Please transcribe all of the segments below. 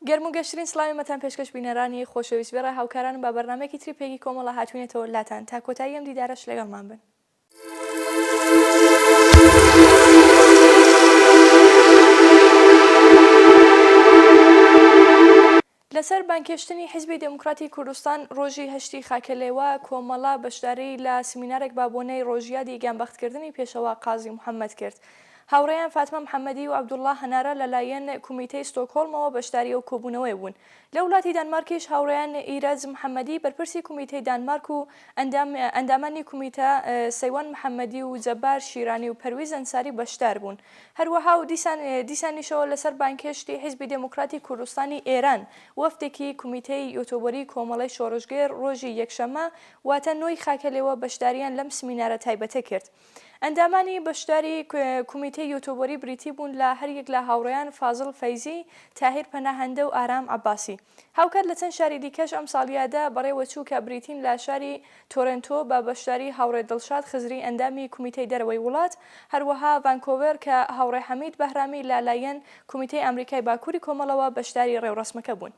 گەرم و گەشترین سڵاوی مەتان پێشکەش بینەرانی خۆشەویست وێڕای هاوکارانم بە بەرنامەیەکی تری پێگی کۆمەڵە هاتوینەتەوە لاتان تا کۆتایی ئەم دیدارەش لەگەڵمان بن. لەسەر بانگهێشتنی حیزبی دێموکراتی کوردستان ڕۆژی هەشتی خاکەلێوە کۆمەڵە بەشداریی لە سمینارێک بە بۆنەی ڕۆژیادی گیانبەختکردنی پێشەوا قازی محەممەد کرد. هاوڕێیان فاتمە محەممەدی و عەبدوڵڵا هەنارە لە لایەن کومیتەی ستۆکهۆڵمەوە بەشداری ئەو کۆبوونەوەیە بوون. لە وڵاتی دانمارکیش هاوڕێیان ئیرەج محەممەدی بەرپرسی کومیتەی دانمارک و ئەندام ئەندامانی کومیتە سەیوان محەممەدی و جەبار شیرانی و پەرویز ئەنساری بەشدار بوون. هەروەها و دیسان دیسانیشەوە لەسەر بانگهێشتی حیزبی دێموکراتی کوردستانی ئێران وەفدێکی کومیتەی یۆتۆبۆری کۆمەڵەی شۆڕشگێڕ ڕۆژی یەکشەممە واتە نۆی خاکەلێوە بەشدارییان لەم سمینارە تایبەتە کرد. ئەندامانی بەشداری کومیتەی یۆتۆبۆری بریتی بوون لە هەریەک لە هاوڕێیان فازڵ فەیزی، تاهیر پەناهەندە و ئارام عەباسی. هاوکات لە چەند شاری دیکەش ئەم ساڵیادە بەڕێوەچوو کە بریتین لە شاری تۆرێنتۆ بە بەشداری هاوڕێ دڵشاد خزری ئەندامی کومیتەی دەرەوەی وڵات، هەروەها ڤانکۆڤێر کە هاوڕێ حەمید بەهرامی لە لایەن کومیتەی ئامریکای باکووری کۆمەڵەوە بەشداری ڕێوڕەسمەکە بوون.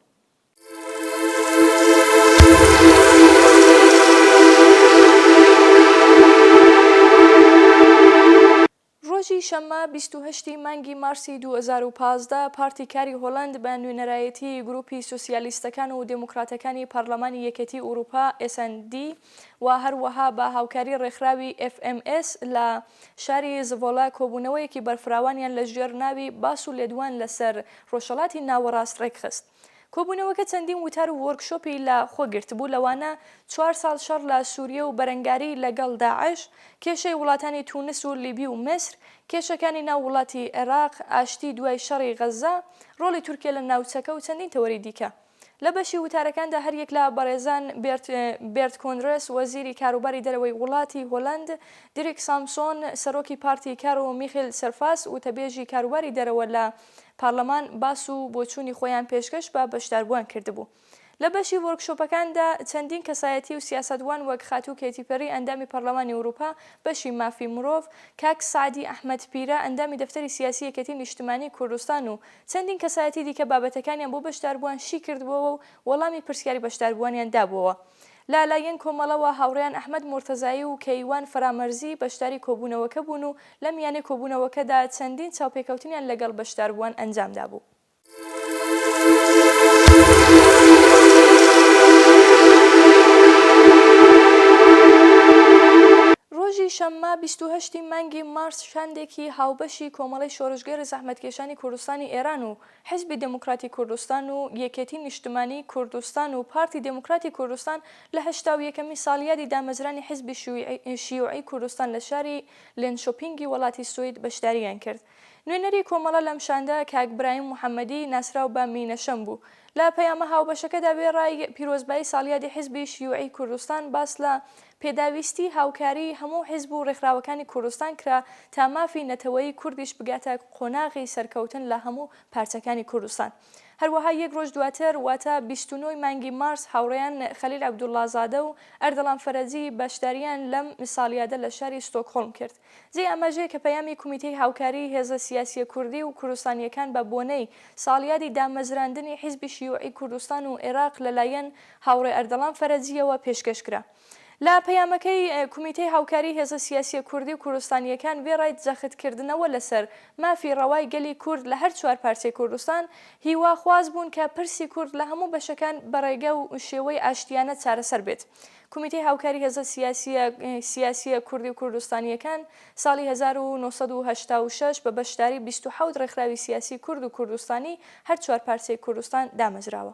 ڕۆژی شەممە 28 ی مانگی مارسی 2015 پارتی کاری هۆلەند بە نوێنەرایەتی گروپی سۆسیالیستەکان و دێموکراتەکانی پارلەمانی یەکێتی ئوروپا SND و هەروەها بە هاوکاری ڕێکخراوی FMS لە شاری زڤۆڵە کۆبوونەوەیەکی بەرفراوانیان لە ژێر ناوی باس و لێدوان لە سەر ڕۆژهەڵاتی ناوەڕاست ڕێکخست. کۆبوونەوەکە چەندین وتار و وۆرکشۆپی لە خۆ گرتبوو، لەوانە چوار ساڵ شەڕ لە سووریە و بەرەنگاری لە گەڵ داعش، کێشەی وڵاتانی تونس و لیبی و میسر، کێشەکانی ناو وڵاتی عێراق، ئاشتی دوای شەڕی غەززە، ڕۆڵی تورکیە لە ناوچەکە و چەندین تەوەری دیکە. لە بەشی وتارەکاندا هەریەک لە بەڕێزان بێرت بێرت کۆندرێس وەزیری کاروباری دەرەوەی وڵاتی هۆلەند، دیریک سامسۆن سەرۆکی پارتی کار و میخیل سێرفاس وتەبێژی کاروباری دەرەوە لە پارلەمان باس و بۆچوونی خۆیان پێشکەش بە بەشداربووان کردبوو. لە بەشی وۆرکشۆپەکاندا چەندین کەسایەتی و سیاسەتوان وەک خاتوو کێتی پێری ئەندامی پەرلەمانی ئوروپا بەشی مافی مرۆڤ، کاک سەعدی ئەحمەد پیرە ئەندامی دەفتەری سیاسی یەکێتی نیشتمانی کوردستان و چەندین کەسایەتی دیکە بابەتەکانیان بۆ بەشداربووان شی کردبووەوە و وەڵامی پرسیاری بەشداربووانیان دابووەوە. لە لایەن کۆمەڵەوە هاوڕێیان ئەحمەد مورتەزایی و کەیوان فەرامەرزی بەشداری کۆبوونەوەکە بوون و لە میانەی کۆبوونەوەکەدا چەندین چاوپێکەوتنیان لەگەڵ بەشداربووان ئەنجامدابوو. ڕۆژی شەممە 28 ی مانگی مارس شاندێکی هاوبەشی کۆمەڵەی شۆڕشگێڕی زەحمەتکێشانی کوردستانی ئێران و حیزبی دێموکراتی کوردستان و یەکێتی نیشتمانیی کوردستان و پارتی دێموکراتی کوردستان لە هەشتاویەکەمین ساڵیادی دامەزرانی حیزبی شیوعی کوردستان لە شاری لێنشۆپینگی وەڵاتی سوید بەشدارییان کرد. نوێنەری کۆمەڵە لەم شاندە کاک برایم محەمەدی ناسراو بە مینەشەم بوو. لە پەیامە هاوبەشەکەدا وێڕای پیرۆزبایی ساڵیادی حیزبی شیوعی کوردستان باس لە پێداویستی هاوکاریی هەموو حیزب و ڕێکخراوەکانی کوردستان کرا تا مافی نەتەوەیی کوردیش بگاتە قۆناغی سەرکەوتن لە هەموو پارچەکانی کوردستان. هەروەها یەک ڕۆژ دواتر واتە 29 ی مانگی مارس هاوڕێیان خەلیل عەبدوڵڵازادە و ئەردەڵان فەرەجی بەشدارییان لەم ساڵیادە لە شاری ستۆکهۆڵم کرد. جێی ئاماژەیە کە پەیامی کومیتەی هاوکاریی هێزە سیاسییە کوردی و کوردستانییەکان بە بۆنەی ساڵیادی دامەزراندنی حیزبی شیوعی کوردستان و عێراق لە لایەن هاوڕێ ئەردەڵان فەرەجییەوە پێشکەش کرا. لە پەیامەکەی کومیتەی هاوکاریی هێزە سیاسییە کوردی و کوردستانییەکان وێڕای جەختکردنەوە لەسەر مافی ڕەوای گەلی کورد لە هەر چوار پارچەی کوردستان، هیواخواز بوون کە پرسی کورد لە هەموو بەشەکان بە ڕێگە و شێوەی ئاشتییانە چارەسەر بێت. کومیتەی هاوکاری هێزە سیاسییە سیاسییە کوردی و کوردستانییەکان ساڵی 1986 بە بەشداری 27 ڕێکخراوی سیاسی کورد و کوردستانی هەر چوار پارچەی کوردستان دامەزراوە.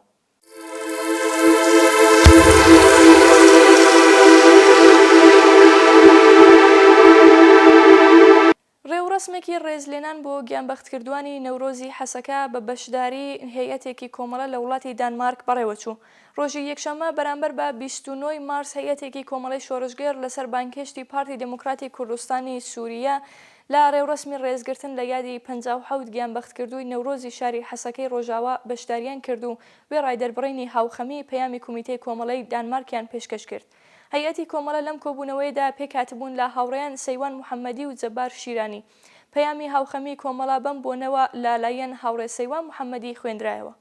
ڕێوڕەسمێکی ڕێزلێنان بۆ گیانبەختکردووانی نەورۆزی حەسەکە بە بەشداری هەیئەتێکی کۆمەڵە لە وڵاتی دانمارک بەڕێوەچوو. ڕۆژی یەکشەممە بەرامبەر بە 29 ی مارس هەیئەتێکی کۆمەڵەی شۆڕشگێڕ لەسەر بانگهێشتی پارتی دێموکراتی کوردستانی سووریە لە ڕێوڕەسمی ڕێزگرتن لە یادی 57 گیانبەختکردووی نەورۆزی شاری حەسەکەی ڕۆژاوا بەشداریان کرد و وێڕای دەربڕینی هاوخەمی پەیامی کومیتەی کۆمەڵەی دانمارکیان پێشکەش کرد. هەیئەتی کۆمەڵە لەم کۆبوونەوەیەدا پێکهاتبوون لە هاوڕێیان سەیوان محەممەدی و جەبار شیرانی. پەیامی هاوخەمیی کۆمەڵە بەم بۆنەوە لە لایەن هاوڕێ سەیوان محەممەدی خوێندرایەوە.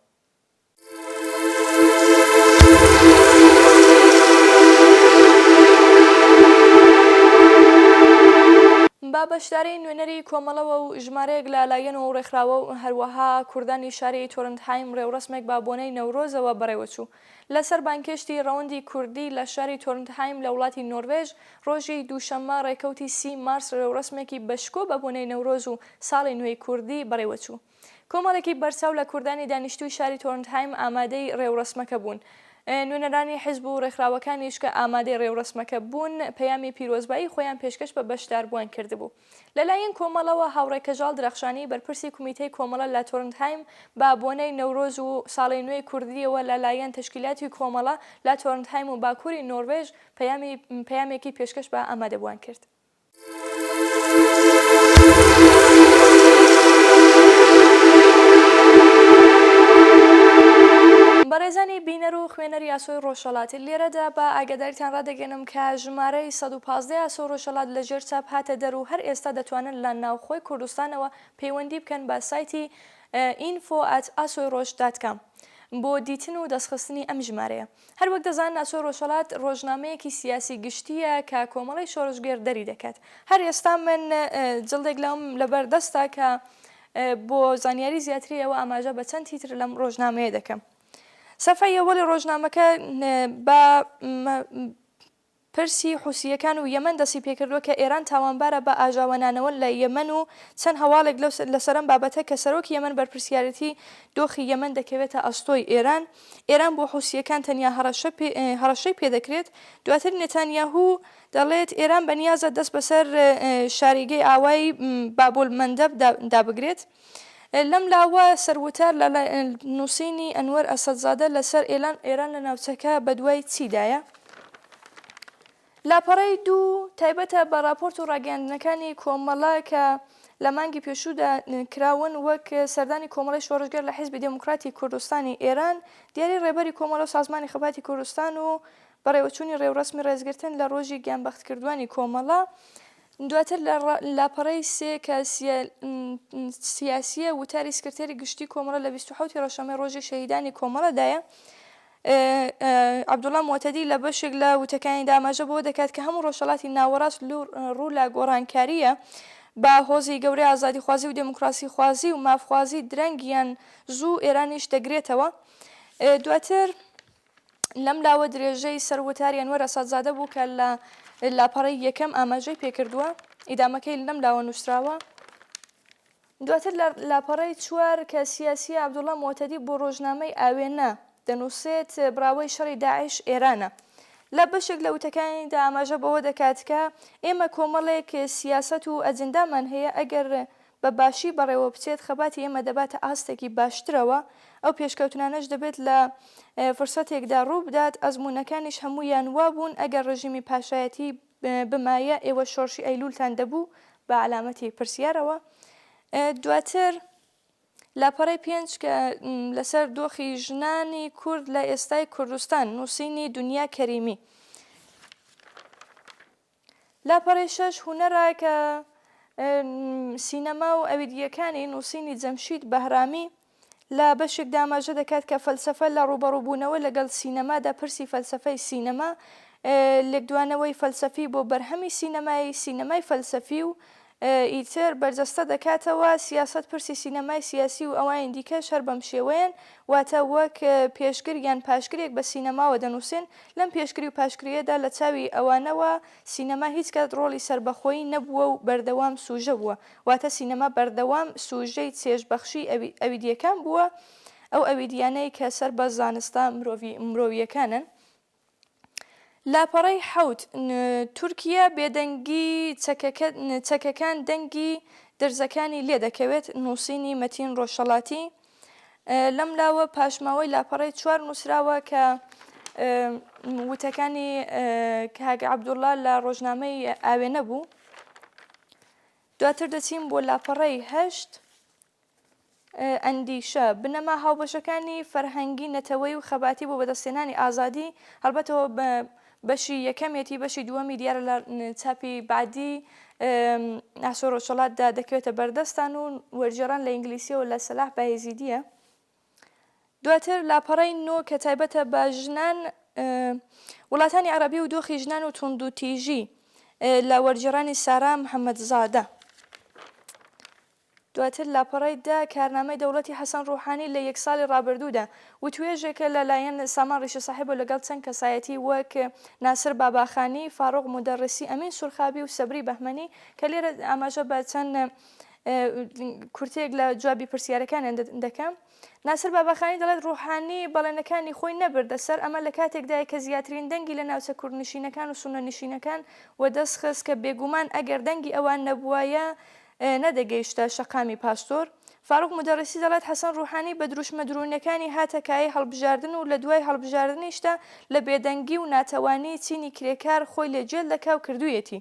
بە بەشداری نوێنەری کۆمەڵەوە و ژمارەیەک لە لایەن و ڕێکخراوە و هەروەها کوردانی شاری تۆرندهایم ڕێوڕەسمێک بە بۆنەی نەورۆزەوە بەڕێوەچوو. لەسەر بانگهێشتی ڕەوەندی کوردی لە شاری تۆرندهایم لە وڵاتی نۆروێژ ڕۆژی دووشەممە ڕێکەوتی سی مارس ڕێوڕەسمێکی بەشکۆ بە بۆنەی نەورۆز و ساڵی نوێی کوردی بەڕێوەچوو. کۆمەڵێکی بەرچاو لە کوردانی دانیشتووی شاری تۆرندهایم ئامادەی ڕێوڕەسمەکە بوون. نوێنەرانی حیزب و ڕێکخراوەکانیش کە ئامادەی ڕێوڕەسمەکە بوون، پەیامی پیرۆزبایی خۆیان پێشکەش بە بەشداربووان کردبوو. لە لایەن کۆمەڵەوە هاوڕێ کەژاڵ درەخشانی بەرپرسی کومیتەی کۆمەڵە لە تۆرندهایم بە بۆنەی نەورۆز و ساڵی نوێی کوردییەوە لە لایەن تەشکیلاتی کۆمەڵە لە تۆرندهایم و باکووری نۆروێژ پەیامی پەیامێکی پێشکەش بە ئامادەبووان کرد. بەڕێزانی بینەر و خوێنەری ئاسۆی ڕۆژهەڵات، لێرەدا بە ئاگاداریتان ڕادەگەێنم کە ژمارەی 115 ئاسۆی ڕۆژهەڵات لە ژێر چاپ هاتە دەر و هەر ئێستا دەتوانن لە ناوخۆی کوردستانەوە پەیوەندی بکەن بە سایتی info at asoyroj dot com بۆ دیتن و دەستخستنی ئەم ژمارەیە. هەر وەک دەزانن ئاسۆی ڕۆژهەڵات ڕۆژنامەیەکی سیاسی گشتییە کە کۆمەڵەی شۆڕشگێڕ دەری دەکات. هەر ئێستا من جڵدێک لەم لەبەر دەستە کە بۆ زانیاری زیاتری ئێوە ئاماژە بە چەند تیتر لەم ڕۆژنامەیە دەکەم. سەفحەی ئەوەڵی ڕۆژنامەکە بە پرسی حوسییەکان و یەمەن دەستی پێکردووە کە ئێران تاوانبارە بە ئاژاوەنانەوە لە یەمەن و چەند هەواڵێک لەو لەسەر ئەم بابەتە کە سەرۆکی یەمەن بەرپرسیارێتی دۆخی یەمەن دەکەوێتە ئەستۆی ئێران ئێران بۆ حوسییەکان تەنیا هەڕەشە پێ هەڕەشەی پێدەکرێت دواتر نێتانیاهو دەڵێت ئێران بەنیازە دەست بەسەر شاریگەی ئاوای بابولمەندەب دابگرێت. لەم لاوە سەروتار لە نووسینی ئەنوەر ئەسەدزادە لەسەر ئێلان ئێران لە ناوچەکە بەدوای چیدایە؟ لاپەڕەی دوو تایبەتە بە ڕاپۆرت و ڕاگەیاندنەکانی کۆمەڵە کە لە مانگی پێشوودا کراون وەک سەردانی کۆمەڵەی شۆڕشگێڕ لە حیزبی دێموکراتی کوردستانی ئێران، دیاری ڕێبەری کۆمەڵە و سازمانی خەباتی کوردستان و بەڕێوەچوونی ڕێوڕەسمی ڕێزگرتن لە ڕۆژی گیانبەختکردووانی کۆمەڵە. دواتر لە لاپەڕەی سێ کە سیاسییە وتاری سکرتێری گشتی کۆمەڵە لە 27 ی ڕەشەمەی ڕۆژی شەهیدانی کۆمەڵەدایە. عەبدوڵا موهتەدی لە بەشێک لە وتەکانیدا ئاماژە بەوە دەکات کە هەموو ڕۆژهەڵاتی ناوەڕاست ڕوو لە گۆڕانکارییە بە هۆزی گەورەی ئازادیخوازی و دێموکراسیخوازی و مافخوازی درەنگ یان زوو ئێرانیش دەگرێتەوە. دواتر لەم لاوە درێژەی سەر وتاری ئەنوەر ئەسەدزادە بوو کە لە لاپەڕەی یەکەم ئاماژەی پێکردووە، ئیدامەکەی لەم لاوە نووسراوە. دواتر لە لاپەڕەی چوار کە سیاسییە عەبدوڵا موهتەدی بۆ ڕۆژنامەی ئاوێنە دەنووسێت براوەی شەڕی داعش ئێرانە. لە بەشێک لە وتەکانیدا ئاماژە بەوە دەکات کە ئێمە کۆمەڵێک سیاسەت و ئەجندامان هەیە ئەگەر بە باشی بەڕێوە بچێت خەباتی ئێمە دەباتە ئاستێکی باشترەوە، ئەو پێشکەوتنانەش دەبێت لە فرسەتێکدا ڕووبدات، ئەزموونەکانیش هەموویان وابوون، ئەگەر ڕژیمی پاشایەتی بمایە ئێوە شۆڕشی ئەیلوولتان دەبوو بە عەلامەتی پرسیارەوە. دواتر لاپەڕەی پێنج کە لەسەر دۆخی ژنانی کورد لە ئێستای کوردستان نووسینی دونیا کەریمی. لاپەڕەی شەش هونەرە کە سینەما و ئەویدییەکانی نووسینی جەمشید بەهرامی لە بەشێکدا ئاماژە دەکات کە فەلسەفە لە ڕووبەڕووبوونەوە لەگەڵ سینەمادا پرسی فەلسەفەی سینەما، لێکدوانەوەی فەلسەفی بۆ بەرهەمی سینەمایی، سینەمای فەلسەفی و ئیتر بەرجەستە دەکاتەوە، سیاسەت پرسی سینەمای سیاسی و ئەوانی دیکەش هەر بەم شێوەیەن، واتە وەک پێشگر یان پاشگرێک بە سینەماوە دەنووسێن، لەم پێشگری و پاشگرییەدا لە چاوی ئەوانەوە سینەما هیچ کات ڕۆڵی سەربەخۆی نەبووە و بەردەوام سوژە بووە، واتە سینەما بەردەوام سوژەی چێژبەخشی ئەویدییەکان بووە، ئەو ئەویدییانەی کە سەر بە زانستە مرۆییەکانن. لاپەڕەی حەوت، تورکیە بێدەنگی چەکەکان دەنگی درزەکانی لێدەکەوێت، نووسینی مەتین ڕۆژهەڵاتی. لەم لاوە پاشماوەی لاپەڕەی چوار نووسراوە کە وتەکانی کاک عەبدوڵڵا لە ڕۆژنامەی ئاوێنە بوو. دواتر دەچین بۆ لاپەڕەی هەشت. ئەندیشە، بنەما هاوبەشەکانی فەرهەنگی نەتەوەیی و خەباتی بۆ بەدەستهێنانی ئازادی، هەڵبەت ئەوە بەشی یەکەمێتی، بەشی دووەمی دیارە لە چاپی بەعدی ئاسۆ ڕۆژهەڵاتدا دەکەوێتە بەردەستان و وەرگێڕان لە ئینگلیسیەوە لە سەلاح بایزیدیە. دواتر لاپەڕەی نۆ کە تایبەتە بە ژنان، وڵاتانی عەڕەبی و دۆخی ژنان و توندوتیژی. لە وەرگێڕانی سارا محەمەدزادە. دواتر لاپەڕەی دە، کارنامەی دەوڵەتی حەسەن ڕوحانی لە یەک ساڵی ڕابردوودا، وتوێژێکە لە لایەن سامان ڕیشە ساحێبەوە لەگەڵ چەند کەسایەتی وەک ناسر باباخانی، فاڕوق مودەڕسی، ئەمین سورخابی و سەبری بەهمەنی کە لێرە ئاماژە بە چەند کورتەیەک لە جوابی پرسیارەکانیان دەکەم. ناسر باباخانی دەڵێت ڕوحانی بەڵێنەکانی خۆی نەبردە سەر، ئەمە لە کاتێکدایە کە زیاترین دەنگی لە ناوچە کوردنشینەکان و سوننەنشینەکان وەدەست خست کە بێگومان ئەگەر دەنگی ئەوان نەبوایە نەدەگەیشتە شەقامی پاستۆر. فاروق مودەڕیسی دەڵێت حەسەن ڕوحانی بە دروشمە دروونەکانی هاتە کایەی هەڵبژاردن و لە دوای هەڵبژاردنیشدا لە بێدەنگی و ناتەوانی چینی کرێکار خۆی لێ جێل دەکا و کردوویەتی.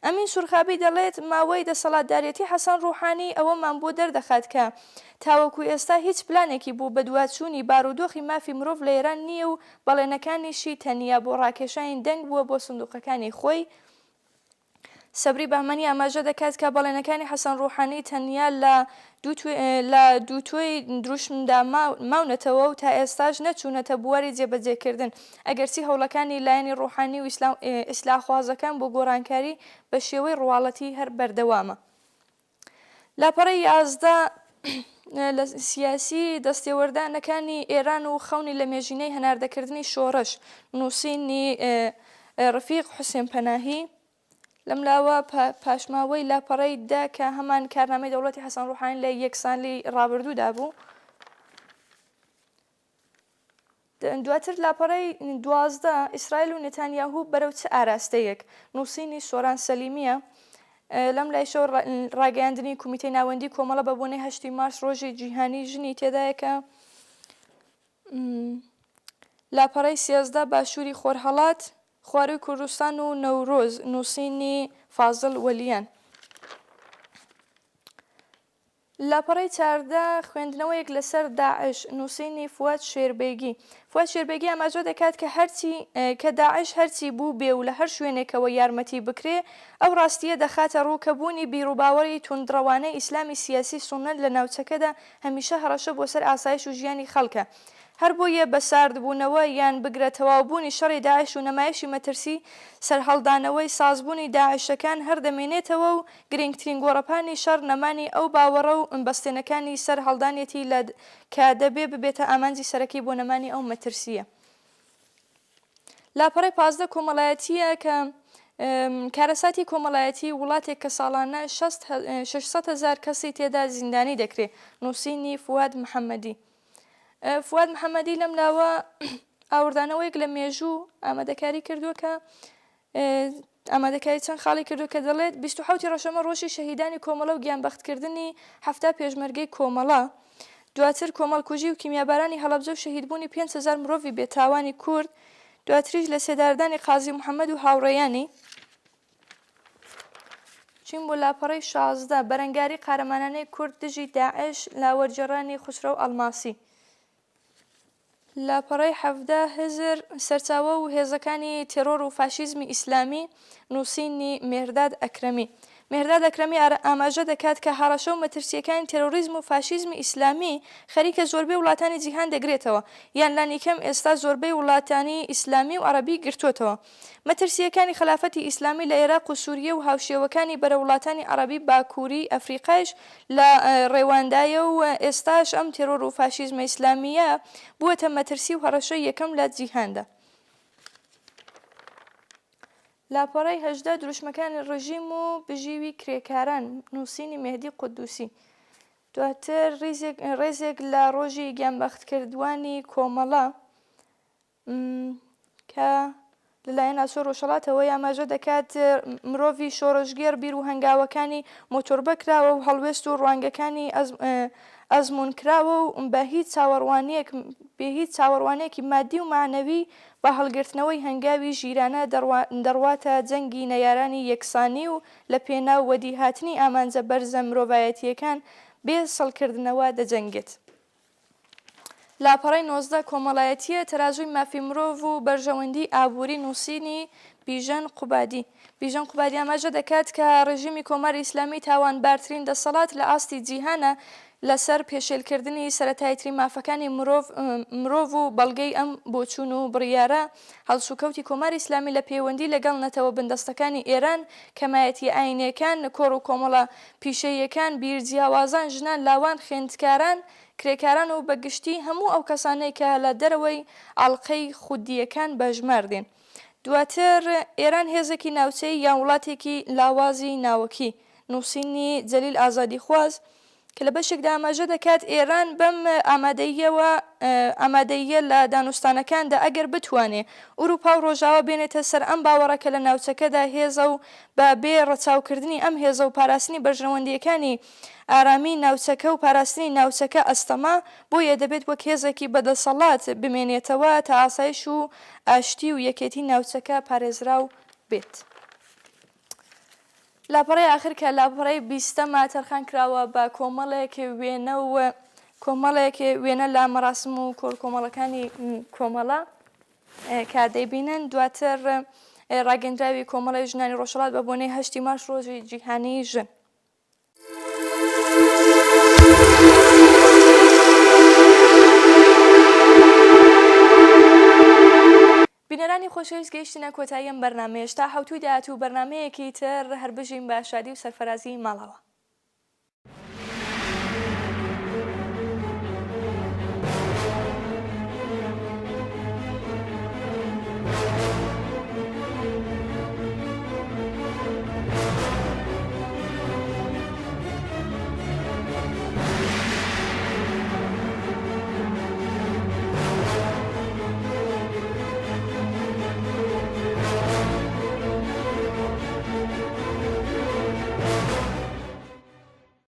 ئەمین سورخابی دەڵێت ماوەی دەسەڵاتدارێتی حەسەن ڕوحانی ئەوەمان بۆ دەردەخات کە تاوەکو ئێستا هیچ پلانێکی بۆ بەدواچوونی بارودۆخی مافی مرۆڤ لە ئێران نییە و بەڵێنەکانیشی تەنیا بۆ ڕاکێشانی دەنگ بووە بۆ سندوقەکانی خۆی سەبری بەهمەنی ئاماژە دەکات کە بەڵێنەکانی حەسەن ڕوحانی تەنیا لە لە دووتوێی دروشمدا ماونەتەوە و تا ئێستاش نەچوونەتە بواری جێبەجێکردن، ئەگەرچی هەوڵەکانی لایەنی ڕوحانی و ئیسلاحخوازەکان بۆ گۆڕانکاری بە شێوەی ڕواڵەتی هەر بەردەوامە. لاپەڕەی 11 لە سیاسی دەستێوەردانەکانی ئێران و خەونی لەمێژینەی هەناردەکردنی شۆڕش، نووسینی ڕفیق حوسێن پەناهی. لەملاوە پاشماوەی لاپەڕەی دە کە هەمان کارنامەی دەوڵەتی حەسەن ڕوحانی لە یەک سالی ڕابردوودا بوو. دواتر لاپەڕەی 12 ئیسرائیل و نتانیاهو بەرەو چ ئاراستەیەک؟ نووسینی سۆران سەلیمییە. لەم لایشەوە ڕاگەیاندنی کومیتەی ناوەندی کۆمەڵە بە بۆنەی هەشتی مارس ڕۆژی جیهانی ژنی تێدایە کە لاپەڕەی 13 باشووری خۆرهەڵات خوارووی کوردستان و نەورۆز نووسینی فازڵ وەلیان. لاپەڕەی 14 خوێندنەوەیەک لەسەر داعش، نووسینی فواد شێربەیگی. فواد شێربەیگی ئاماژە دەکات کە هەرچی کە داعش هەرچی بوو بێ و لە هەر شوێنێکەوە یارمەتی بکرێ، ئەو ڕاستییە دەخاتە ڕوو کە بوونی بیروباوەڕی توندڕەوانەی ئیسلامی سیاسی سوننەت لە ناوچەکەدا هەمیشە هەڕەشە بۆ سەر ئاسایش و ژیانی خەڵکە. هەربۆیە بە ساردبوونەوە یان بگرە تەواوبوونی شەڕی داعش و نەمایشی مەترسی سەرهەڵدانەوەی سازبوونی داعشەکان هەر دەمێنێتەوە و گرینگترین گۆڕەپانی شەڕ نەمانی ئەو باوەڕە و بەستێنەکانی سەر هەڵدانیەتی لە کە دەبێ ببێتە ئامانجی سەرەکی بۆ نەمانی ئەو مەترسییە. لاپەڕەی 15 کۆمەڵایەتییە کە کارەساتی کۆمەڵایەتی وڵاتێک کە ساڵانە 600 هەزار کەسی تێدا زیندانی دەکرێ نووسینی فواد محەممەدی. فواد محەممەدی لەم لاوە ئاوردانەوەیەک لە مێژوو ئامادەکاری کردووە کە ئامادەکاری چەند خاڵی کردووە کە دەڵێت 27 ڕەشەمە ڕۆژی شەهیدانی کۆمەڵە و گیانبەختکردنی 70 پێشمەرگەی کۆمەڵە دواتر کۆمەڵکوژی و کیمیابارانی هەڵەبجە و شەهیدبوونی 5000 مرۆڤی بێتاوانی کورد دواتریش لە سێداردانی قازی محەممەد و هاوڕێیانی چین بۆ لاپەڕەی 16 بەرەنگاری قارەمانانەی کورد دژی داعش لە وەرگێڕانی خوسرەو ئەڵماسی. لاپەڕەی 17 هزر، سەرچاوە و هێزەکانی تێڕۆر و فاشیزمی ئیسلامی، نووسینی مێهرداد ئەکرەمی. مێهرداد ئەکرەمی ئاماژە دەکات کە هەڕەشە و مەترسییەکانی تێرۆریزم و فاشیزمی ئیسلامی خەریکە زۆربەی وڵاتانی جیهان دەگرێتەوە، یان لانیکەم ئێستا زۆربەی وڵاتانی ئیسلامی و عەڕەبی گرتۆتەوە. مەترسییەکانی خەلافەتی ئیسلامی لە ئێراق و سوریە و هاوشێوەکانی بەرەو وڵاتانی عەڕەبی باکووری ئەفریقایش لە ڕێواندایە و ئێستاش ئەم تێرۆر و فاشیزمە ئیسلامییە بووەتە مەترسی و هەڕەشەی یەکەم لە جیهاندا. لاپەڕەی 18 دروشمەکانی ڕژیم و بژیوی کرێکاران، نووسینی مێهدی قودوسی. دواتر ڕێزێک لە ڕۆژی گیانبەختکردووانی کۆمەڵە، کە لەلایەن ئاسۆ ڕۆژهەڵاتەوەی ئاماژە دەکات مرۆڤی شۆڕشگێڕ بیر و هەنگاوەکانی مۆتۆربە کراوە و هەڵوێست و ڕوانگەکانی ئەزموون کراوە و بە هیچ چاوەڕوانیەک بێ هیچ چاوەڕوانێکی مادی و مەعنەوی بە هەڵگرتنەوەی هەنگاوی ژیرانە دەڕواتە جەنگی نەیارانی یەکسانی و لە پێناو وەدیهاتنی ئامانجە بەرزە مرۆڤایەتییەکان بێ سڵکردنەوە دەجەنگێت. لاپەڕەی 19 کۆمەڵایەتییە تەرازووی مافی مرۆڤ و بەرژەوەندیی ئابووری نووسینی بیژەن قوبادی بیژەن قوبادی ئاماژە دەکات کە ڕێژیمی کۆماری ئیسلامی تاوانبارترین دەسەڵات لە ئاستی جیهانە. لەسەر پێشێلکردنی سەرەتاییترین مافەکانی مرۆڤ مرۆڤ و بەڵگەی ئەم بۆچوون و بڕیارە هەڵسوکەوتی کۆماری ئیسلامی لە پێوەندی لەگەڵ نەتەوە بندەستەکانی ئێران، کەمایەتییە ئایینییەکان، کۆڕ و کۆمەڵە پیشەییەکان، بیرجیاوازان، ژنان، لاوان، خوێندکاران، کرێکاران و بە گشتی هەموو ئەو کەسانەی کە لە دەرەوەی ئاڵقەی خودییەکان بە ژمار دێن. دواتر ئێران هێزێکی ناوچەیی یان وڵاتێکی لاوازی ناوەکی؟ نووسینی جەلیل ئازادیخواز کە لە بەشێکدا ئاماژە دەکات ئێران بەم ئامادەییەوە ئامادەییە لە دانوستانەکاندا ئەگەر بتوانێ ئورووپا و ڕۆژاوا بێنێتە سەر ئەم باوەڕە کە لە ناوچەکەدا هێزە و بە بێ ڕەچاوکردنی ئەم هێزە و پاراستنی بەرژەوەندییەکانی ئارامی ناوچەکە و پاراستنی ناوچەکە ئەستەمە، بۆیە دەبێت وەک هێزێکی بەدەسەڵات بمێنێتەوە تا ئاسایش و ئاشتی و یەکێتی ناوچەکە پارێزراو بێت. لاپەڕەی ئاخر کە لاپەڕەی بیستەمە تەرخان کراوە بە کۆمەڵێک وێنە و کۆمەڵێک وێنە لە مەراسم و کۆڕکۆمەڵەکانی کۆمەڵە کە دەیبینن دواتر ڕاگەندراوی کۆمەڵی ژنانی ڕۆژهەڵات بە بۆنەی هەشتی مارس ڕۆژی جیهانی ژن. بینەرانی خۆشەویست گەیشتینە کۆتایی ئەم بەرنامەیەش تا حەوتووی داهاتوو بەرنامەیەکی تر هەر بژین بە شادی و سەرفەرازی ماڵاوا.